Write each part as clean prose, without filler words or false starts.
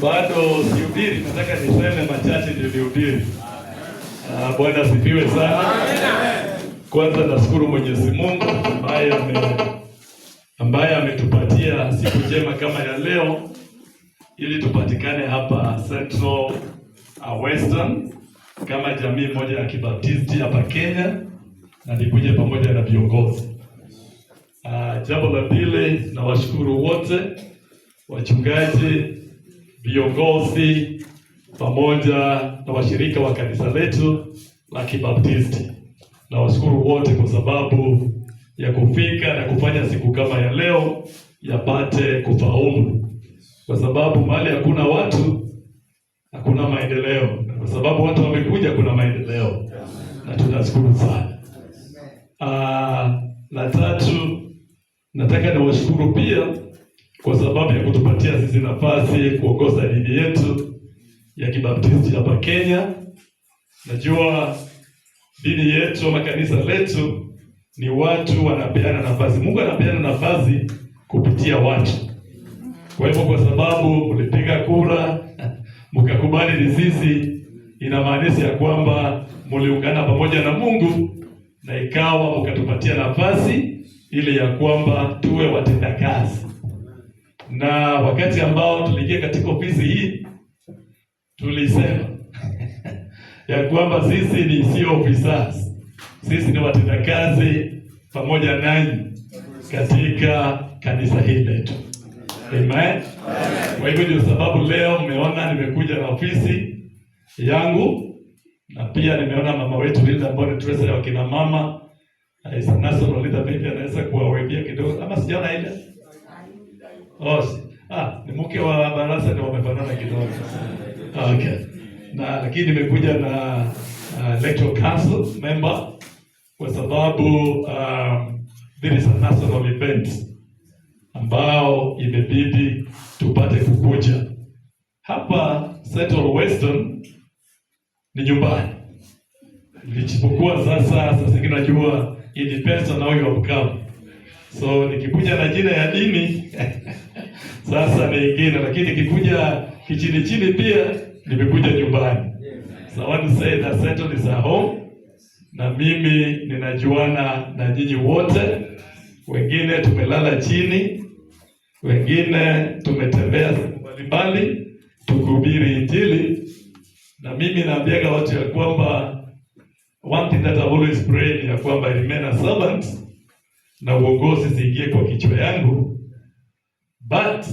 Bado sihubiri, nataka niseme machache ndio nihubiri. Bwana asifiwe sana. Kwanza nashukuru Mwenyezi Mungu ambaye ametupatia siku njema kama ya leo ili tupatikane hapa Central Western kama jamii moja ya Kibaptisti hapa Kenya na nikuje pamoja na viongozi. Jambo la pili, nawashukuru wote wachungaji, viongozi pamoja na washirika wa kanisa letu la Kibaptisti. Nawashukuru wote kwa sababu ya kufika na kufanya siku kama ya leo yapate kufaulu, kwa sababu mahali hakuna watu hakuna maendeleo, na kwa sababu watu wamekuja kuna maendeleo, na tunashukuru sana. La tatu, nataka niwashukuru pia kwa sababu ya kutupatia sisi nafasi kuongoza dini yetu ya Kibaptisti hapa Kenya. Najua dini yetu ama kanisa letu ni watu wanapeana nafasi. Mungu anapeana nafasi kupitia watu. Kwa hivyo, kwa sababu mlipiga kura mkakubali ni sisi, inamaanisha ya kwamba mliungana pamoja na Mungu na ikawa mkatupatia nafasi ili ya kwamba tuwe watendakazi. Na wakati ambao tuliingia katika ofisi hii tulisema ya kwamba sisi ni sio officers, sisi ni watendakazi pamoja nanyi katika kanisa hili letu. Amen. Kwa hivyo ndio sababu leo mmeona nimekuja na ofisi yangu na pia nimeona mama wetu Hilda ambaye ni treasurer wa kina mama, is a national leader, maybe anaweza kuwawebia kidogo, ama sijaona Hilda? Oh, ni mke wa Barasa, ndio wamefanana kidogo. Okay. Na lakini nimekuja na electoral council member kwa sababu there is a national event ambao imebidi tupate kukuja hapa. Central Western ni nyumbani, ilichipokuwa sasa zingine najua it depends on how you have come. So nikikuja na jina ya dini sasa ni ingine, lakini nikikuja kichini chini pia nimekuja nyumbani. So I want to say that Central is a home, na mimi ninajuana na nyinyi wote, wengine tumelala chini, wengine tumetembea sehemu mbalimbali tukihubiri Injili, na mimi naambiaga watu ya kwamba one thing that I always pray ni ya kwamba I remain a servant na uongozi ziingie kwa kichwa yangu, but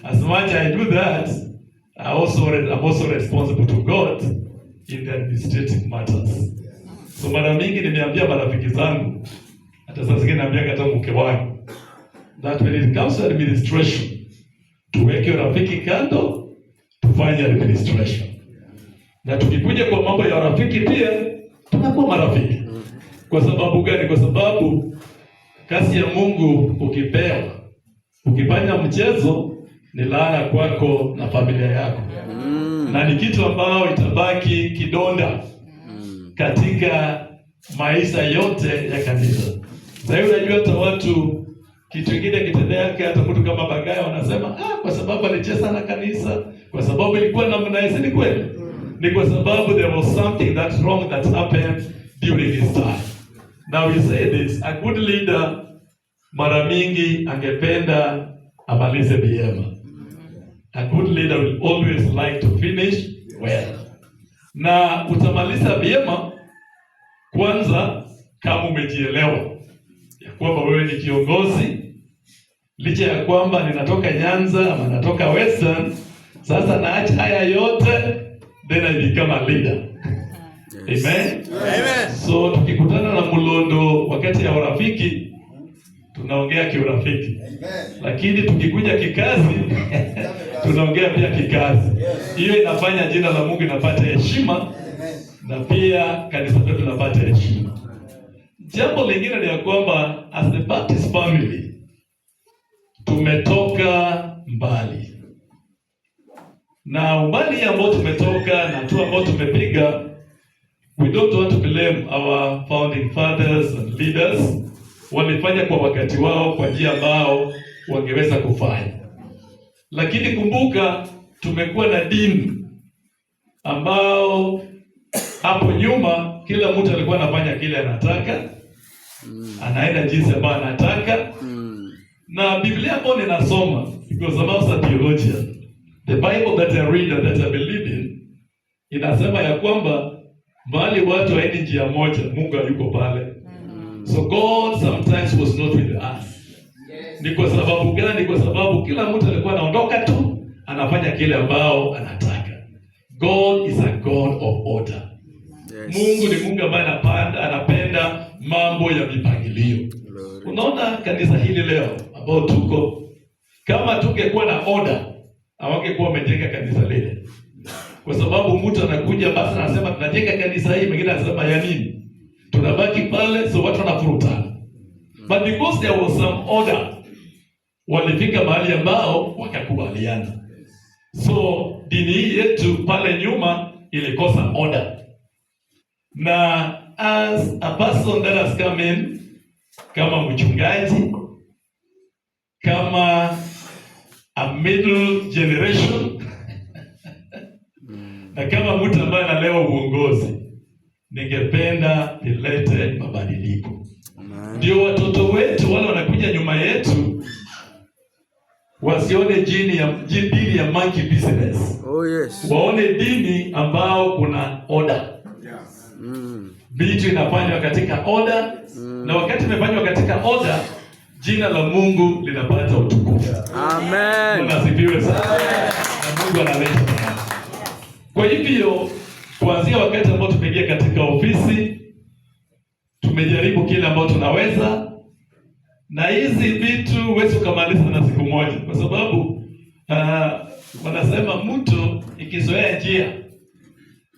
as much I do that, I'm also responsible to God in the administrative matters. So mara mingi nimeambia marafiki zangu, hata saa zingine naambia hata mke wangu, that when it comes to administration, tuweke urafiki kando, tufanye administration. Na tukikuja kwa mambo ya urafiki pia tunakuwa marafiki. Kwa sababu gani? Kwa sababu kazi ya Mungu ukipewa, ukifanya mchezo ni laana kwako na familia yako, na ni kitu ambayo itabaki kidonda katika maisha yote ya kanisa. Sasa hivi unajua hata watu kitu kingine kitendea, hata mtu kama Bagaya wanasema, "Ah, kwa sababu alicheza na kanisa, kwa sababu ilikuwa namna hii." Ni kweli? Ni kwa sababu there was something that's wrong that happened during his time. Now we say this, a good leader mara mingi angependa amalize vyema. A good leader will always like to finish well. Na utamaliza vyema kwanza kama umejielewa ya kwamba wewe ni kiongozi, licha ya kwamba ninatoka Nyanza ama natoka Western, sasa naacha haya yote, then I become a leader. Amen. Amen. So tukikutana na Mlondo wakati ya urafiki tunaongea kiurafiki, lakini tukikuja kikazi tunaongea pia kikazi. Hiyo inafanya jina la Mungu inapata heshima na pia kanisa letu linapata heshima. Jambo lingine ni ya kwamba as the Baptist family tumetoka mbali, na umbali ambao tumetoka na hatua ambao tumepiga, we don't want to blame our founding fathers and leaders. Walifanya kwa wakati wao kwa njia ambao wangeweza kufanya. Lakini kumbuka, tumekuwa na dini ambao hapo nyuma kila mtu alikuwa anafanya kile anataka, anaenda jinsi ambayo anataka. Na Biblia ambayo ninasoma, because I'm also a theologian, the Bible that I read and that I believe in inasema ya kwamba mahali watu haendi njia moja, Mungu hayuko pale. So God sometimes was not with us. Ni kwa sababu gani? Kwa sababu kila mtu alikuwa anaondoka tu anafanya kile ambao anataka. God is a God of order. Mungu ni Mungu ambaye anapenda mambo ya mipangilio. Glory. Unaona kanisa hili leo ambao tuko, kama tungekuwa na order, hawangekuwa wamejenga kanisa lile, kwa sababu mtu anakuja basi anasema tunajenga kanisa hii, mwingine anasema ya nini? Tunabaki pale, so watu wanavurutana. But because there was some order, walifika mahali ambao wakakubaliana. So dini hii yetu pale nyuma ilikosa order, na as a person that has come in kama mchungaji, kama a middle generation na kama mtu ambaye analewa uongozi, ningependa nilete mabadiliko, Amen. Ndio watoto wetu wale wanakuja nyuma yetu wasione dini ya monkey business, Oh yes. waone dini ambao kuna order, vitu inafanywa katika order, na wakati imefanywa katika order, jina la Mungu linapata utukufu. Amen. Bwana asifiwe sana. Na Mungu analeta baraka. Kwa hivyo kuanzia wakati ambao tumeingia katika ofisi, tumejaribu kile ambao tunaweza, na hizi vitu huwezi ukamaliza na siku moja, kwa sababu wanasema mtu ikizoea njia,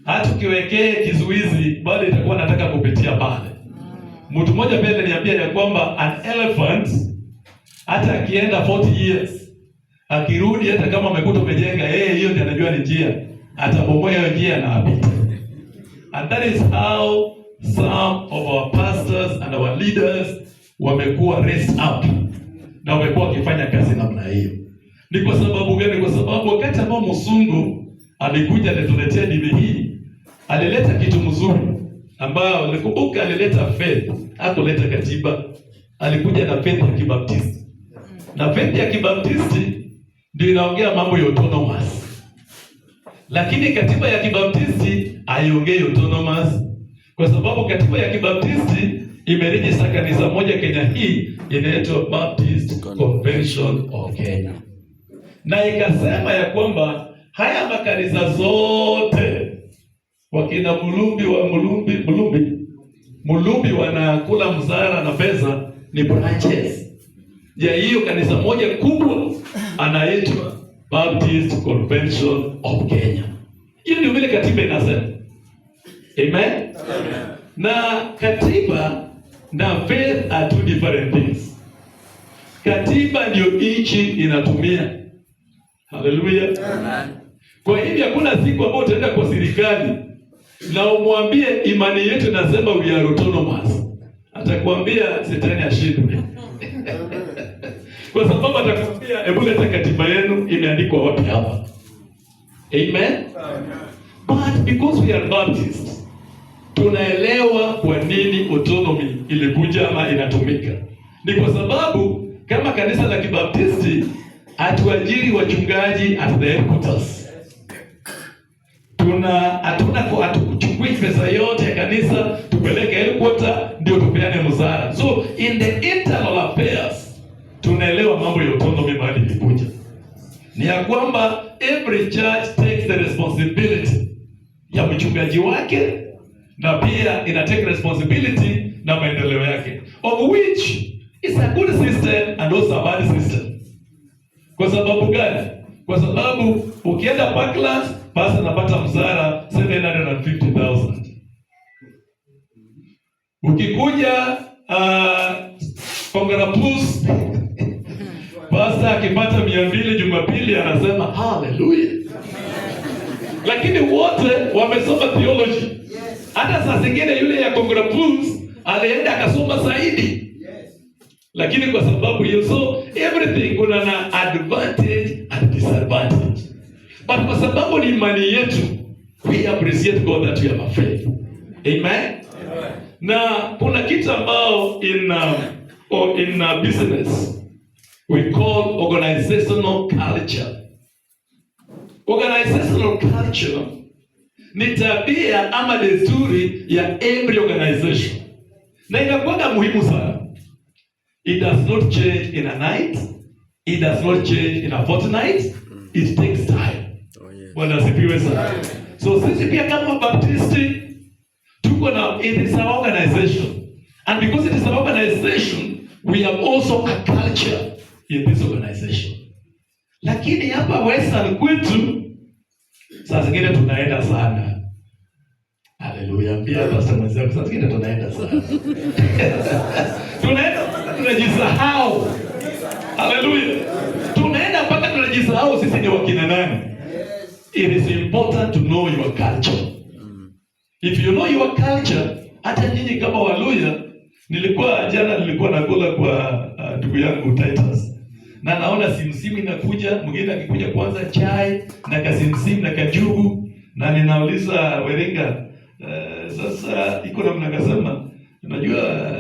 hata ukiwekee kizuizi bado itakuwa nataka kupitia pale. Mtu mmoja pia aliniambia ya kwamba an elephant hata akienda 40 years, akirudi, hata kama amekuta umejenga, yeye hiyo ndiyo anajua ni njia, atabomoa hiyo njia na apite. And that is how some of our pastors and our leaders wamekuwa raised up na wamekuwa wakifanya kazi namna hiyo. Ni kwa sababu gani? Kwa sababu wakati ambao mzungu alikuja alituletea dini hii, alileta kitu mzuri ambayo nikumbuka, alileta faith, hakuleta katiba. Alikuja na faith ya Kibaptisti, na faith ya Kibaptisti ndio inaongea mambo ya autonomous, lakini katiba ya Kibaptisti haiongei autonomous, kwa sababu katiba ya Kibaptisti imeregister kanisa moja Kenya hii inaitwa Baptist Convention of Kenya, na ikasema ya kwamba haya makanisa zote wakina Mulumbi wa Mulumbi Mulumbi Mulumbi wanakula mshahara na pesa ni branches ya hiyo kanisa moja kubwa anaitwa Baptist Convention of Kenya. Hiyo ndio vile katiba inasema. Amen? Amen. Na katiba na faith are two different things. Katiba ndio nchi inatumia. Haleluya. Amen. Kwa hivyo hakuna siku ambayo utaenda kwa serikali na umwambie imani yetu inasema we are autonomous. Atakwambia shetani ashindwe. Kwa sababu atakwambia, "Hebu leta katiba yenu, imeandikwa wapi hapa?" Amen. But because we are Baptists, tunaelewa kwa nini autonomy ilikuja ama inatumika. Ni kwa sababu kama kanisa la Kibaptisti hatuajiri wachungaji at the headquarters. Tuna hatuna hatuchukui pesa yote ya kanisa tupeleke headquarter ndio tupeane mshahara. So in the internal affairs tunaelewa mambo ya autonomy mahali ilikuja. Ni ya kwamba every church takes the responsibility ya mchungaji wake na pia ina take responsibility na maendeleo yake, of which is a good system and also a bad system. Kwa sababu gani? Kwa sababu ukienda Parklands, basi anapata mshahara 750,000. Ukikuja Kongarapus, pasta akipata 200 Jumapili anasema haleluya, lakini wote wamesoma theology. Hata saa zingine yule ya Kongarapus alienda akasoma zaidi, lakini kwa sababu hiyo, so everything kuna na advantage and disadvantage. But kwa sababu ni imani yetu, we appreciate God that we have a faith. Amen. Na kuna kitu ambao in business we call organizational culture. Organizational culture ni tabia ama desturi ya every organization, na inakuwa muhimu sana. It does not change in a night, it does not change in a fortnight, it takes time. Oh, yes. Bwana asifiwe sana. So sisi pia kama Baptisti tuko na, it is our organization, and because it is our organization, we have also a culture in this organization. Lakini hapa Western kwetu saa zingine tunaenda sana. Haleluya. Pia pastor mwenzangu, saa zingine tunaenda sana, tunaenda mpaka tunajisahau. Haleluya. Tunaenda mpaka tunajisahau sisi ni wakina nani. It is important to know your culture. If you know your culture, hata nyinyi kama Waluya, nilikuwa jana nilikuwa nakula kwa ndugu yangu Titus, na naona simsimu inakuja, mwingine akikuja kwanza chai na kasimsimu na kajugu, na ninauliza Weringa, sasa iko namna, kasema unajua,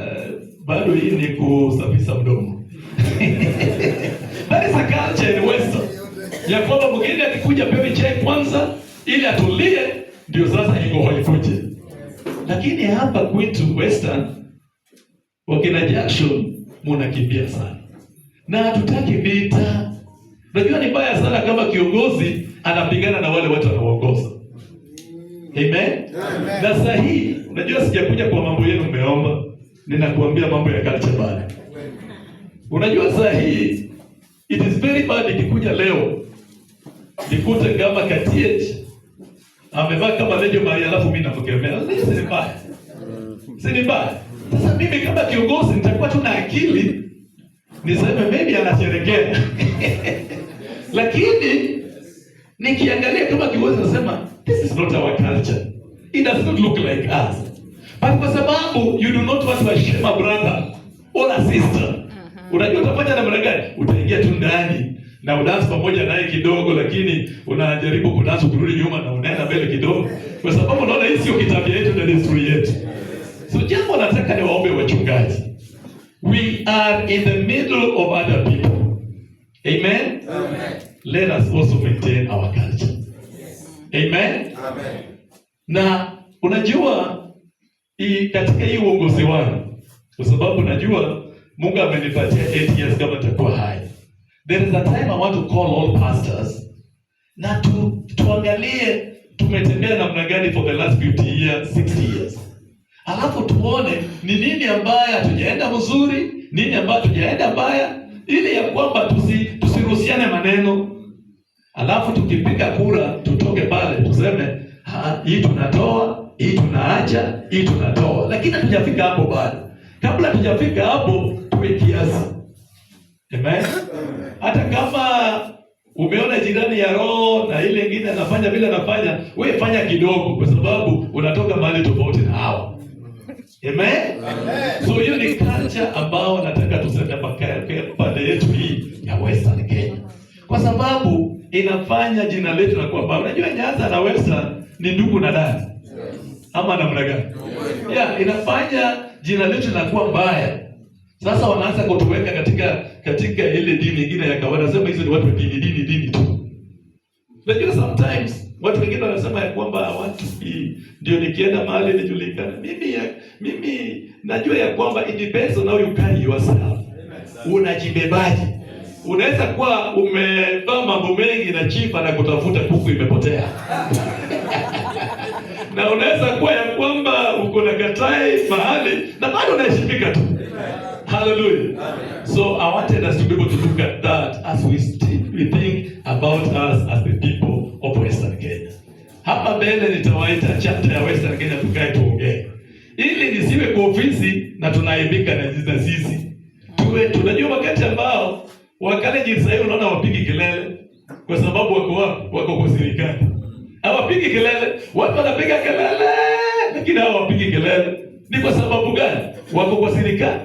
bado hii ni kusafisha mdomo. That is a culture in Western, ya kwamba mwingine akikuja pewe chai kwanza ili atulie, ndio sasa iko ikuje. Lakini hapa kwetu Western, wakina Jackson, munakimbia sana na hatutaki vita. Unajua ni mbaya sana kama kiongozi anapigana na wale watu wanaoongoza. Amen. Na saa hii unajua sijakuja kwa mambo yenu mmeomba, ninakuambia mambo ya culture bado. Unajua saa hii it is very bad ikikuja leo nikute kama Katiech amevaa kama Legio Maria alafu mimi namkemea. Sasa si ni mbaya? Si ni mbaya? Sasa mimi kama kiongozi nitakuwa tu na akili niseme maybe anasherekea. Lakini nikiangalia kama kiongozi nasema this is not our culture. It does not look like us. But kwa sababu you do not want to shame a brother or a sister. Unajua utafanya namna gani? Utaingia tu ndani na udance pamoja naye kidogo, lakini unajaribu kudance kurudi nyuma na unaenda mbele kidogo, kwa sababu unaona hii sio kitabia yetu na desturi yetu. So jambo nataka niwaombe wachungaji, we are in the middle of other people. Amen. Amen. Let us also maintain our culture. Amen. Amen. Na unajua katika hii uongozi wangu, kwa sababu najua Mungu amenipatia 8 years kama nitakuwa hai. There is a time I want to call all pastors na tuangalie tumetembea namna gani for the last 50 years, 60 years. Alafu tuone ni nini ambaye hatujaenda mzuri, nini ambayo hatujaenda mbaya, ili ya kwamba tusiruhusiane maneno. Alafu tukipiga kura tutoke pale tuseme ha, hii tunatoa, hii tunaacha, hii tunatoa. Lakini hatujafika hapo bado. Kabla hatujafika hapo tuwe kiasi. Amen. Hata kama umeona jirani ya roho na ile ingine anafanya vile anafanya, wewe fanya kidogo, kwa sababu unatoka mahali tofauti na hawa. Amen. Amen. So hiyo ni culture ambao nataka tuseme pande yetu hii ya Western Kenya, kwa sababu inafanya jina letu na kuwa baba. Unajua Nyanza na Western ni ndugu na dada, ama namna gani? Yeah, inafanya jina letu linakuwa mbaya. Sasa wanaanza kutuweka katika ile dini nyingine ya kawaida, sema hizo ni watu wa dini dini dini tu. Unajua sometimes watu wengine wanasema ya kwamba I want to be, ndio nikienda mahali nijulikane. Mimi najua ya kwamba it depends on how you carry yourself. Unajibebaje? Unaweza kuwa umevaa mambo mengi na chief anakutafuta kuku imepotea. Na unaweza kuwa ya kwamba uko na katai mahali na bado unaheshimika tu. Hallelujah. So I wanted us to be able to look at that as we think about us as the people of Western Kenya. Hapa mbele nitawaita chapter ya Western Kenya tukae tuongee, ili nisiwe kwa ofisi na tunaaibika na sisi. Tuwe tunajua wakati ambao Wakalenjin sasa hivi unaona wapigi kelele kwa sababu wako wapi? Wako kwa serikali. Hawapigi kelele, watu wanapiga kelele, lakini hao hawapigi kelele. Ni kwa sababu gani? Wako kwa serikali.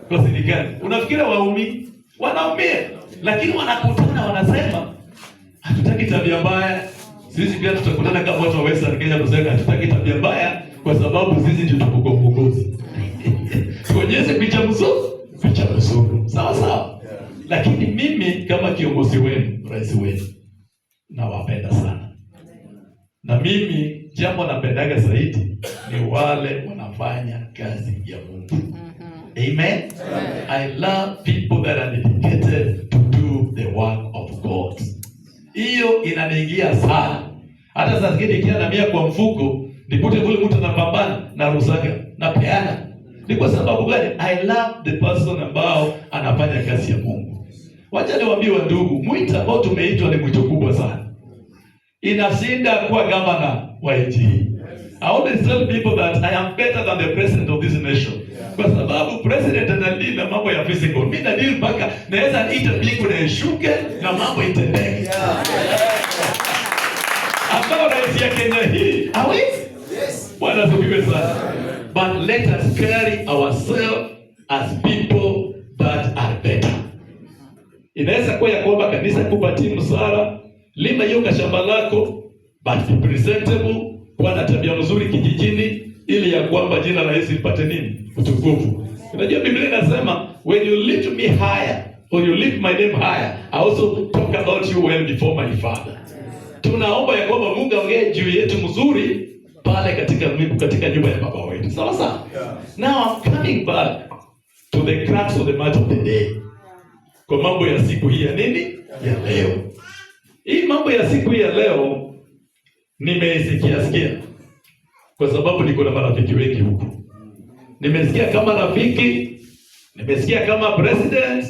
Kwa serikali. Unafikiri waumii? Wanaumia, lakini wanakutana wanasema Hatutaki tabia mbaya. Sisi pia tutakutana kama watu wa Western Kenya tuseme hatutaki tabia mbaya kwa sababu sisi ndio tuko kwa uongozi. Tuonyeshe picha mzuri, picha mzuri. Sawa sawa. Lakini mimi kama kiongozi wenu, rais wenu, nawapenda sana. Na mimi jambo napendaga zaidi ni wale wanafanya kazi ya Mungu. Amen. I love people that are dedicated to do the work of God. Hiyo inaniingia sana. Hata saa zingine ikiwa na 100 kwa mfuko, nikute kule mtu anapambana na rusaga na peana. Ni kwa sababu gani? I love the person ambao anafanya kazi ya Mungu. Wacha niwaambie ndugu, mwito ambao tumeitwa ni mwito kubwa sana. Inashinda kuwa gavana wa nchi hii. I always tell people that I am better than the president of this nation. Kwa sababu president anadeal na mambo ya physical. Mimi na deal mpaka naweza ita mbingu na ishuke na mambo itendeke. Ambao rais ya Kenya hii hawezi. Bwana asifiwe sana. But let us carry ourselves as people that are better. Inaweza kuwa ya kwamba kanisa kupatia msara, lima hiyo kashamba lako, but be presentable, kuwa na tabia mzuri kijijini, ili ya kwamba jina la Yesu lipate nini? Utukufu. Unajua Biblia inasema, "When you lift me higher or you lift my name higher, I also talk about you well before my Father." Tunaomba ya kwamba Mungu aongee juu yetu mzuri pale katika nyumba ya baba wetu. Sawa sawa. Now I'm coming back to the crux of the matter of the day. Kwa mambo ya siku hii ya nini? Ya leo. Hii mambo ya siku hii ya leo nimeisikia sikia kwa sababu niko na marafiki wengi huku. Nimesikia kama rafiki, nimesikia kama president,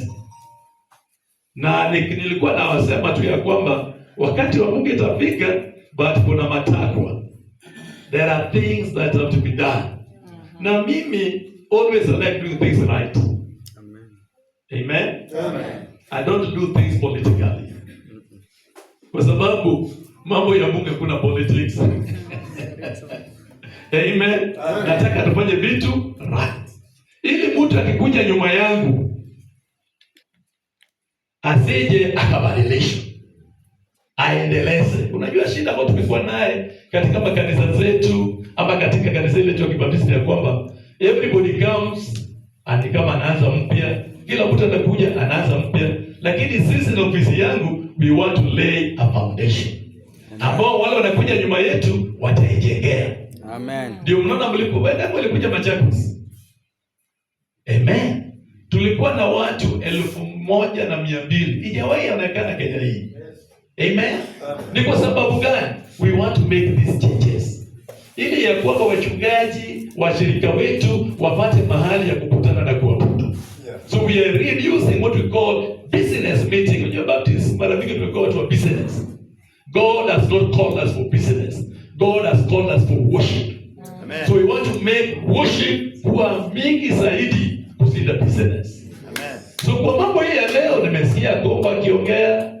na nilikuwa nawasema tu ya kwamba wakati wa Mungu itafika, but kuna matakwa. There are things that have to be done. Na mimi always I like doing things right. Amen. Amen. I don't do things politically. Kwa sababu mambo ya Mungu hakuna politics. Amen. Nataka tufanye vitu right. Ili mtu akikuja nyuma yangu asije akabadilisha. Aendeleze. Unajua shida ambayo tumekuwa naye katika makanisa zetu ama katika kanisa ile ya Kibaptisti ya kwamba everybody comes and kama anaanza mpya, kila mtu anakuja anaanza mpya, lakini sisi na ofisi yangu, we want to lay a foundation ambao wale wanakuja nyuma yetu wataijengea. Amen. Ndio mnaona mlipoenda walikuja Machakos. Amen. Tulikuwa na watu 1,200. Ijawahi onekana Kenya hii. Amen. Ni kwa sababu gani? We want to make these changes. Ili ya kwamba wachungaji, washirika wetu wapate mahali ya kukutana na kuabudu. So we are reducing what we call business meeting. Unajua Baptist mara mingi tumekuwa watu wa business. God has not called us for business. God has called us for worship. Amen. So we want to make worship kuwa mingi zaidi kushinda business. Amen. So kwa mambo hii ya leo nimesikia Kombo akiongea,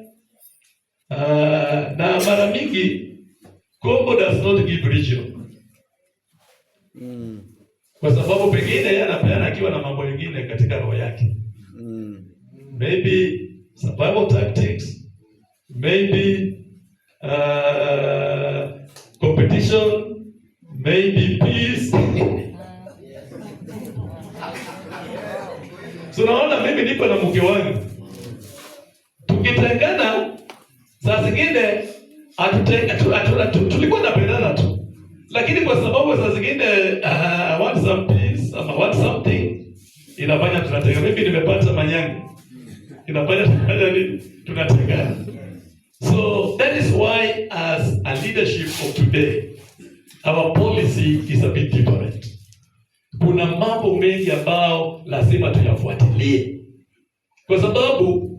na mara mingi Kombo does not give region kwa sababu pengine yeye anapeana akiwa na mambo mengine katika roho yake. Maybe survival tactics, maybe competition, maybe peace. So naona mimi niko na mke wangu, tukitengana saa zingine tulikuwa napendana tu, lakini kwa sababu saa zingine I want some peace ama I want something, inafanya tunatengana. Mimi nimepata manyanga, inafanya tunafanya nini? Tunatengana. So that is why as a leadership of today, our policy is a bit different. Kuna mambo mengi ambao lazima tuyafuatilie, kwa sababu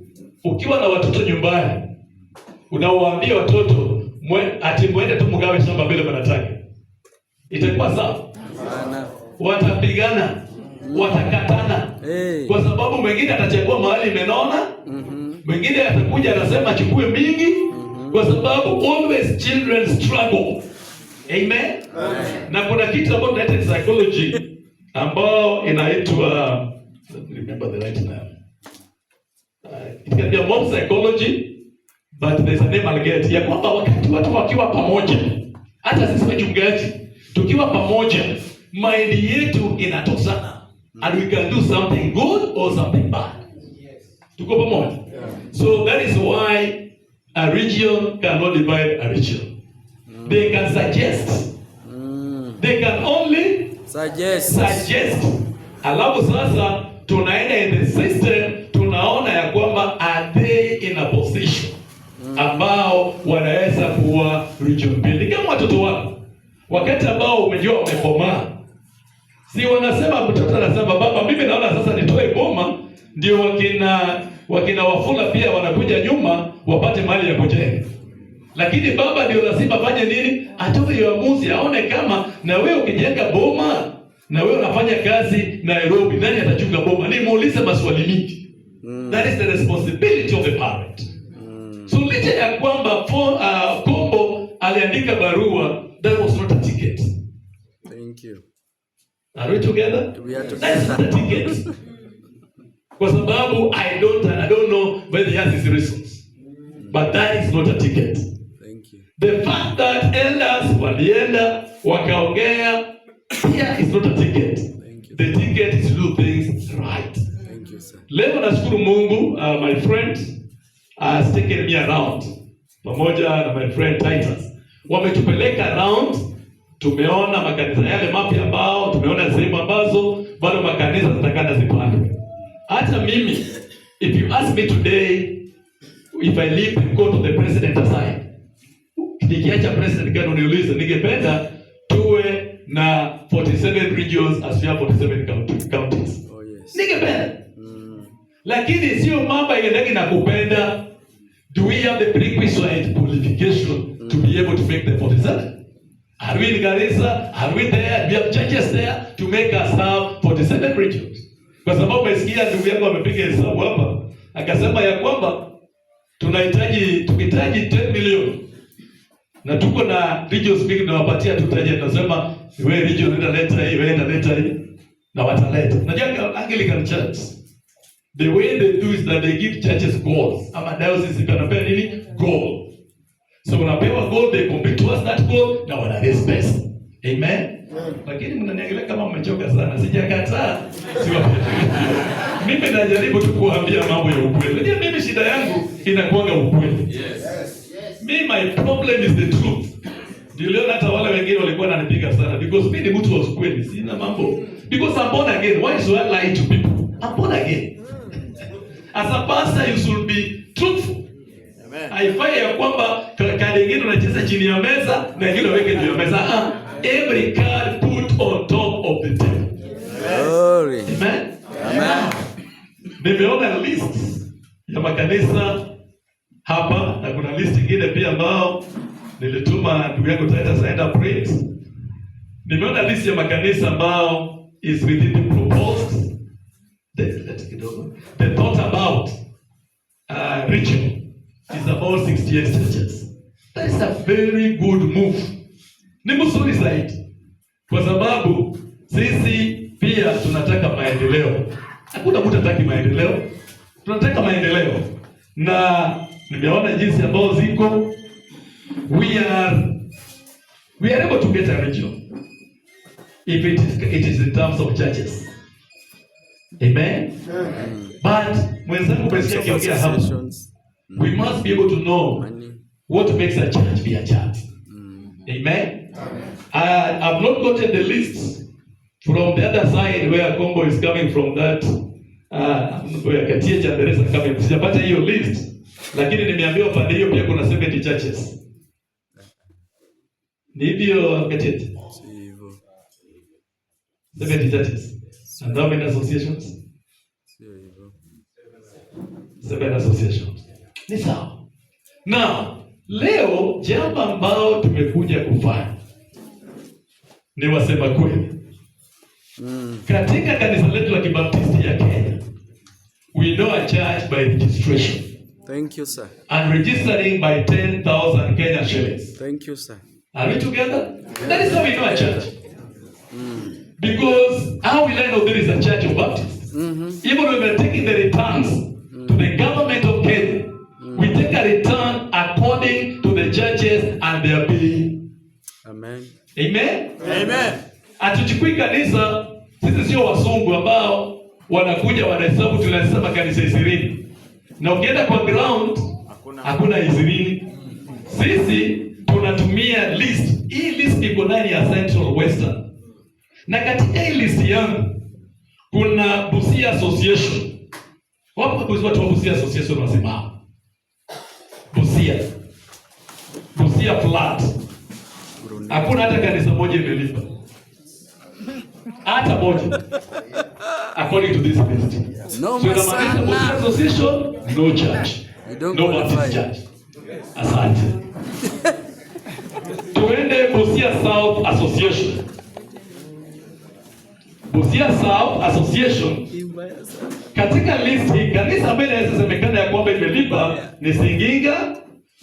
ukiwa na watoto nyumbani unawaambia watoto ati mwende tu mgawe shamba vile mnataka, itakuwa sawa? Hapana. Watapigana, watakatana, Hey. kwa sababu mwingine atachagua mahali imenona, mwingine atakuja anasema achukue mingi, kwa sababu always children struggle. Amen. Na kuna kitu ambacho tunaita psychology ambao inaitwa, let me remember the right name. It can be a mob psychology, But there's a name I'll get, ya kwamba wakati watu wakiwa pamoja, hata sisi wachungaji tukiwa pamoja, mind yetu inatosana and we can do something good or something bad. Tuko pamoja? So that is why a region cannot divide a region. They can suggest. They can only Suggest. Suggest. Alafu sasa tunaenda in the system, tunaona ya kwamba are they in a position ambao wanaweza kuwa region mbili kama watoto wako, wakati ambao umejua wamekomaa, si wanasema, mtoto anasema, "Baba, mimi naona sasa nitoe boma, ndio wakina Wafula pia wanakuja nyuma wapate mali ya kujenga." Lakini baba ndio lazima afanye nini? Atoe uamuzi, aone kama na wewe ukijenga boma na wewe unafanya kazi Nairobi, nani atachunga boma? Nimuulize maswali mingi. That is the responsibility of the parent. So licha ya kwamba Kombo aliandika barua, that was not a ticket. Thank you. Are we together? We are That is not a together. Ticket. Kwa sababu I don't know whether he has his reasons. But that is not a ticket. Thank you. The fact that elders walienda wakaongea pia is not a ticket. Thank you. The ticket is to do things right. Thank you, sir. Leo nashukuru Mungu, my friend has taken me around pamoja na my friend Titus. Wametupeleka around, tumeona makanisa yale mapya ambao tumeona sehemu ambazo bado makanisa zinatakana zipandwe. Hata mimi, if you ask me today, if I leave the coat of the president aside, nikiacha president gani uniulize, ningependa tuwe na 47 regions as we have 47 counties. Oh, yes. Ningependa. Lakini sio mambo iendagi na kupenda. Do we have the prerequisite qualification to be able to make the 47? Are we in Garissa? Are we there? We have churches there to make us have 47 regions. Kwa sababu umesikia ndugu yangu amepiga hesabu hapa, akasema ya kwamba tunahitaji, tukihitaji 10 million na tuko na regions mingi tunawapatia tu taji, tunasema wewe region nenda leta hii, wewe nenda leta hii, na wataleta. Unajua Anglican Church, the way they do is that they give churches goals. Ama diocese ikanapea nini? Goal. So unapewa goal, they compete towards that goal na wana raise pesa. Amen. Lakini mnaniangalia kama mmechoka sana. Sijakataa. Siwa. Mimi najaribu tu kuambia mambo ya ukweli. Unajua mimi shida yangu inakuanga ukweli. Me, my problem is the truth. Ndio leo hata wale wengine walikuwa wananipiga sana because mimi ni mtu wa ukweli, sina mambo. Because I'm born again. Why should I lie to people? I'm born again. As a pastor, you should be truthful. Haifai ya kwamba kadi ingine unacheza chini ya meza na ingine unaweka juu ya meza. Ah, every card put on top of the table. Glory. Amen. Amen. Nimeona list ya makanisa hapa na kuna list ingine pia ambao nilituma ndugu yangu Titus aenda print. Nimeona list ya makanisa ambao is within the proposed the, kidogo, the thought about region is about 68 churches. That is a very good move. Ni mzuri zaidi kwa sababu sisi pia tunataka maendeleo. Hakuna mtu hataki maendeleo, tunataka maendeleo, na nimeona jinsi ambao ziko, we are able to get a region if it is in terms of churches. Amen. But mwenzangu umesikia akiongea hapa, Associations. We must be able to know Money. What makes a church be a church. Amen. I have not gotten the list from the other side where Kombo is coming from, that where Katia Chanderesa coming. Sijapata hiyo list, lakini nimeambiwa pande hiyo pia kuna 70 churches. Ni hivyo, Katia? Si hivyo. 70 churches. And how many associations? Sio hivyo. Seven associations. Ni sawa. Now, leo jambo ambao tumekuja kufanya ni wasema kweli. Katika kanisa letu la Kibaptisti ya Kenya, we know a church by registration Thank you, sir. And registering by 10,000 Kenya shillings. Thank you, sir. Are we together? That is how we know a church. Because how will I know there is a church of Baptists? Even when we're taking the returns to the government of Kenya, we take a return Amen. Amen. Amen. Hatuchukui kanisa, sisi sio wasungu ambao wanakuja wanahesabu, tunahesabu makanisa 20 na ukienda kwa ground hakuna 20. Sisi tunatumia list. Hii list iko ndani ya Central Western, na katika hii list yangu kuna Busia Association. Wapo watu wa Busia Association wasimama. Busia, Busia flat, hakuna hata kanisa moja imelipa, hata moja, according to this list. Noma So inamaanisha Busia sana. Association, no church, You don't no Baptist qualify. church. Asante. Tuende Busia South Association. Busia South Association, katika list hii kanisa ambayo inaweza semekana ya kwamba imelipa ni Singinga,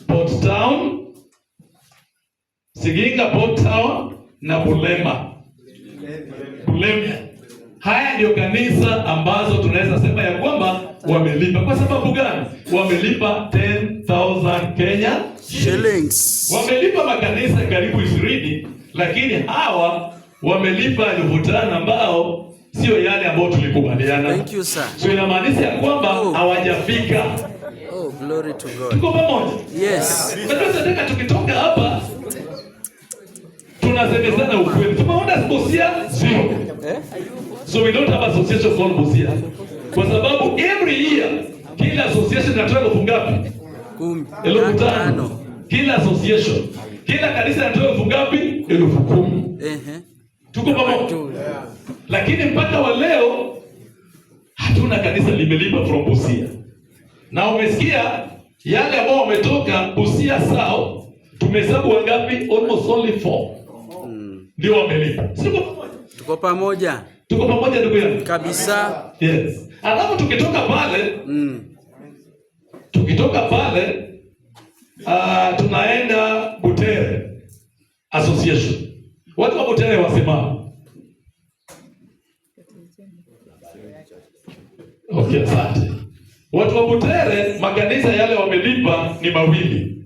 Port Town, Siginga, Port Town na Bulema. Bulemia. Haya ndio kanisa ambazo tunaweza sema ya kwamba wamelipa. Kwa sababu gani? Wamelipa 10,000 Kenya Shillings. Wamelipa makanisa karibu 20, lakini hawa wamelipa 5,000 ambao sio yale ambayo tulikubaliana. Thank you, sir. So inamaanisha ya kwamba Oh. hawajafika. Oh, glory to God. Tuko pamoja? Yes. Unajua tunataka tukitoka hapa tunasemezana ukweli. Tumeona Busia zero. Eh? So we don't have association called Busia. Kwa sababu every year kila association inatoa elfu ngapi? 10. 5,000. Kila association. Kila kanisa inatoa elfu ngapi? 10,000. Ehe. Tuko pamoja? Lakini mpaka wa leo hatuna kanisa limelipa from Busia. Na umesikia yale ambao wametoka Busia South, tumehesabu wangapi? Almost only four ndio wamelipa. Si tuko pamoja? Tuko pamoja Tuko pamoja ndugu yangu? kabisa. Yes. Alafu tukitoka pale tunaenda Butere Association. Watu wa Butere wasimama. Okay, asante. Watu wa Butere makanisa yale wamelipa ni mawili.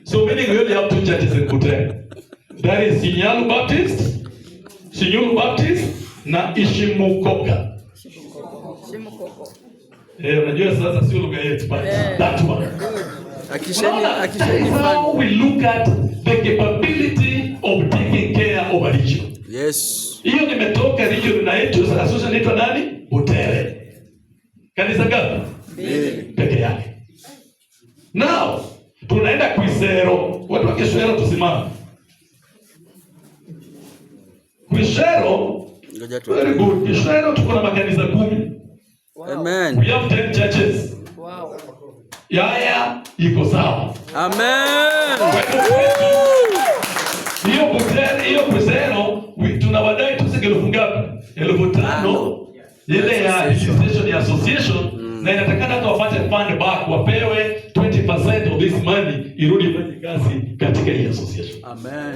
So meaning we only have two churches in Butere. That is Shinyalu Baptist na Ishimukoka. Eh, unajua sasa sio lugha yetu, but that one. Akisheni Unaona, that akisheni is how fund. we look at the capability of taking care of a region. Yes. Hiyo nimetoka region inaitwa association inaitwa nani? Butere. Kanisa ngapi? Mbili. Peke yake. Now, tunaenda Khwisero. Watu wa Khwisero tusimame. Khwisero, Ngoja tu. very good. Khwisero tuko na makanisa 10. Amen. We have 10 churches. Wow. Yaya iko sawa. Amen. Kwa hivyo kwetu, hiyo Butere, hiyo Khwisero, tunawadai tu shilingi elfu ngapi? 5,000 ile ya registration ya association, na inatakana hata wapate fund back, wapewe 20% of this money irudi ifanye kazi katika hii association. Amen.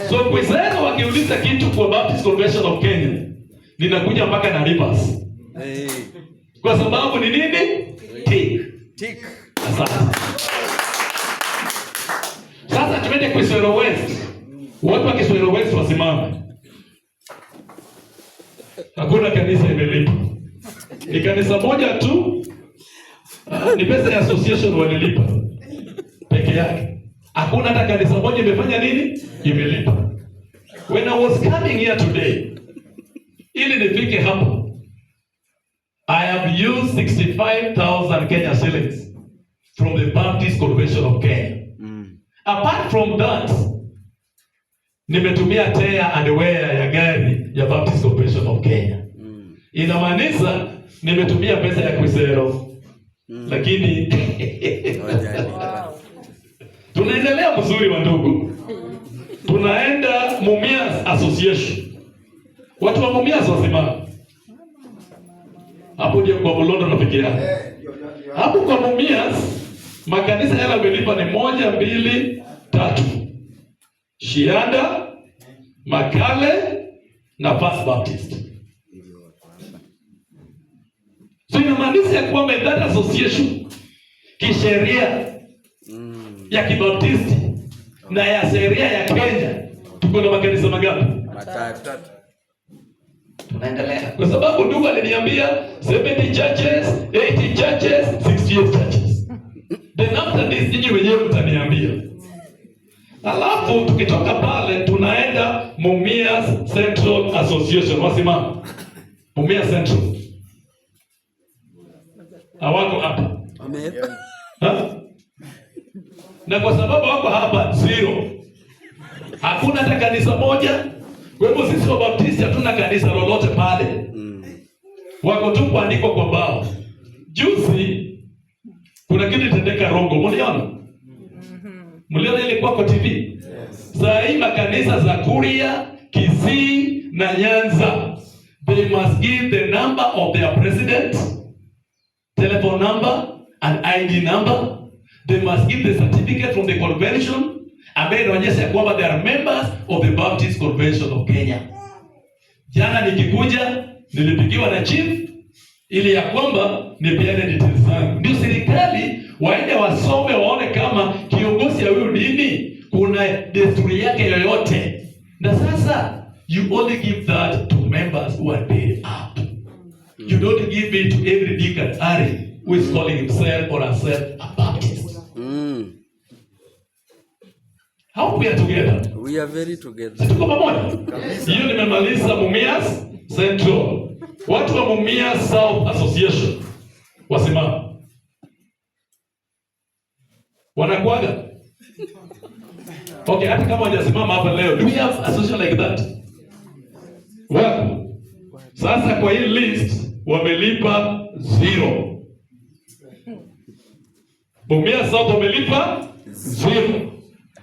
So Khwisero wakiuliza kitu kwa Baptist Convention of Kenya, ninakuja mpaka na Rivers. Hey. Kwa sababu ni nini? Tick. Tick. Asante. Sasa tuende Khwisero West. Watu wa Khwisero West wasimame. Hakuna kanisa imelipa. Ni kanisa moja tu. Ni pesa ya association walilipa peke yake. Hakuna hata kanisa moja imefanya nini? Imelipa. When I was coming here today, ili nifike hapo, I have used 65,000 Kenya shillings from the Baptist Convention of Kenya. Apart from that, nimetumia tear and wear ya gari ya Baptist Convention of Kenya. Inamaanisha nimetumia pesa ya Khwisero. Lakini Hawajalipa. tunaendelea mzuri wa ndugu. Tunaenda Mumias Association. Watu wa Mumias wasimame. Hapo ndio kwa Mlondo na peke yake. Hapo kwa Mumias makanisa yale yamelipa ni 1, 2, 3. Shianda, Makale na First Baptist. So inamaanisha ya kwamba in that association kisheria ya Kibaptisti na ya sheria ya Kenya Tuko na makanisa mangapi? Matatu. Tunaendelea kwa sababu ndugu aliniambia 70 churches, 80 churches, 68 churches. Then after this nyinyi wenyewe mtaniambia. Alafu tukitoka pale tunaenda Mumias Central Association. Wasimama. Mumias Central. Hawako hapa. Ha? Na kwa sababu wako hapa, zero. Hakuna hata kanisa moja. Kwa hivyo sisi Wabaptisti hatuna kanisa lolote pale. Wako tu kuandikwa kwa bao. Juzi kuna kitu itendeka Rongo, mliona? Mliona ilikuwa kwa TV? Saa hii makanisa za Kuria, Kisii na Nyanza, they must give the number of their president, telephone number and ID number. They must give the certificate from the convention ambayo inaonyesha kwamba they are members of the Baptist Convention of Kenya. Jana nikikuja nilipigiwa na chief ili ya kwamba nipeane details zangu, ndio serikali waende wasome waone kama kiongozi ya huyu dini kuna desturi yake yoyote. Na sasa you only give that to members who are paid up. You don't give it to every Dick and Harry who is calling himself or herself a Baptist. How we are together? We are very together. Si tuko pamoja? Hiyo nimemaliza Mumias Central. Watu wa Mumias South Association wasimama. Wanakuaga? Okay, hata kama hawajasimama hapa leo, do we have association like that? Wako. Sasa kwa hii list wamelipa zero. Mumias South wamelipa zero.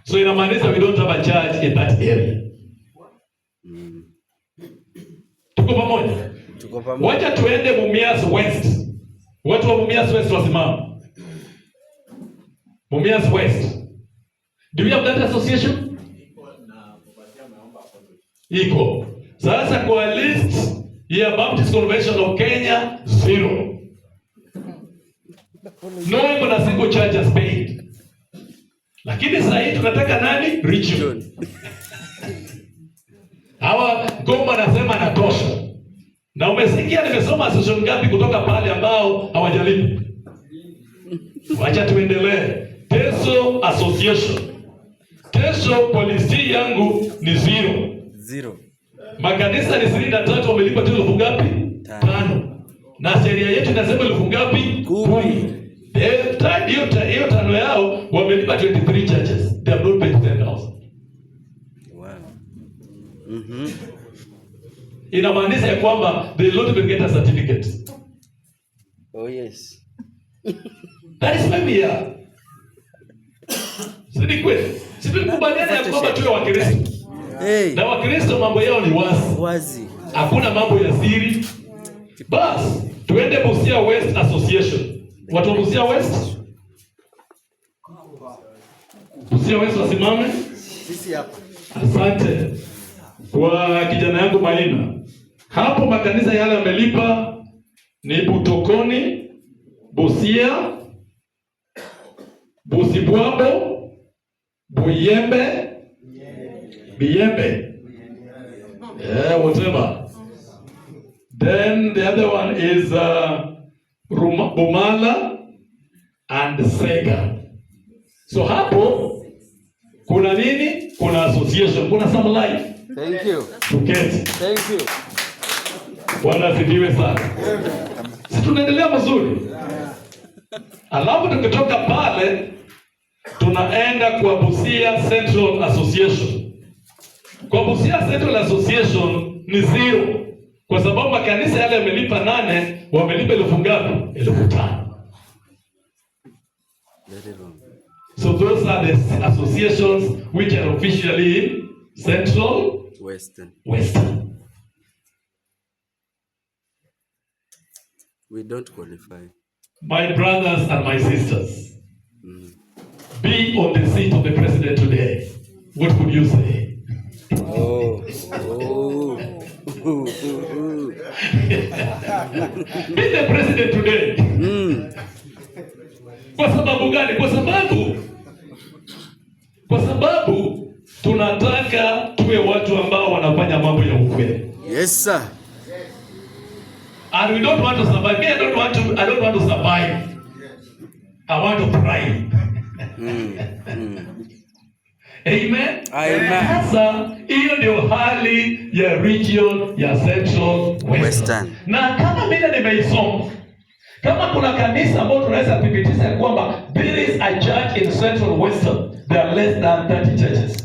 So inamaanisha we don't have a church in that area. Tuko pamoja? Tuko pamoja. Wacha tuende Mumias West. Watu wa Mumias West wasimame. Mumias West. Do we have that association? Iko. Sasa kwa list ya Baptist Convention of Kenya, zero. No even a single church has paid. Lakini sasa hii tunataka nani? Region. Hawa Goma nasema natosha. Na umesikia nimesoma association ngapi kutoka pale ambao hawajalipa? Wacha tuendelee. Teso Association. Teso policy yangu ni zero. Zero. Makanisa ni 63, wamelipa tu elfu ngapi? Tano. Tano. Na sheria yetu inasema elfu ngapi? 10. Hiyo tano yao wamelipa 23 churches. They have not paid 10,000. Wow. Inamaanisha ya kwamba they will not even get a certificate. Oh yes. That is why we are. Si ni kweli? Si tulikubaliana ya kwamba tuwe Wakristo. Hey. Na Wakristo mambo yao ni wazi. Wazi. Hakuna mambo ya siri. Bas, tuende Busia West Association. Watu wa Busia West? Busia West wasimame. Sisi hapa. Asante kwa kijana yangu Maina. Hapo makanisa yale yamelipa ni Butokoni, Busia, Busibwabo, Buyembe, Biyembe. Yeah, whatever. Then the other one is Bumala and Sega. So hapo kuna nini? Kuna association, kuna some life. Thank you. Tuketi. Thank you. Bwana asifiwe sana. Si tunaendelea mazuri? Alafu tukitoka pale tunaenda kwa Busia Central Association. Kwa Busia Central Association ni zero. Kwa sababu makanisa yale yamelipa 8, wamelipa elfu ngapi? 5,000. Very wrong. So those are the associations which are officially in Central Western. Western. We don't qualify. My brothers and my sisters, be on the seat of the president today. What would you say? Oh. Oh. Ooh, ooh, ooh. Be the president today. Kwa sababu gani? Kwa sababu Tunataka tuwe watu ambao wanafanya mambo ya ukweli. Yes, sir. And we don't want to survive. Me, I don't want to survive. I want to thrive. Amen. Amen. Sasa hiyo ndio hali ya region ya Central Western. Western. Na kama vile nimeisoma, kama kuna kanisa ambayo tunaweza thibitisha kwamba there is a church in Central Western, there are less than 30 churches.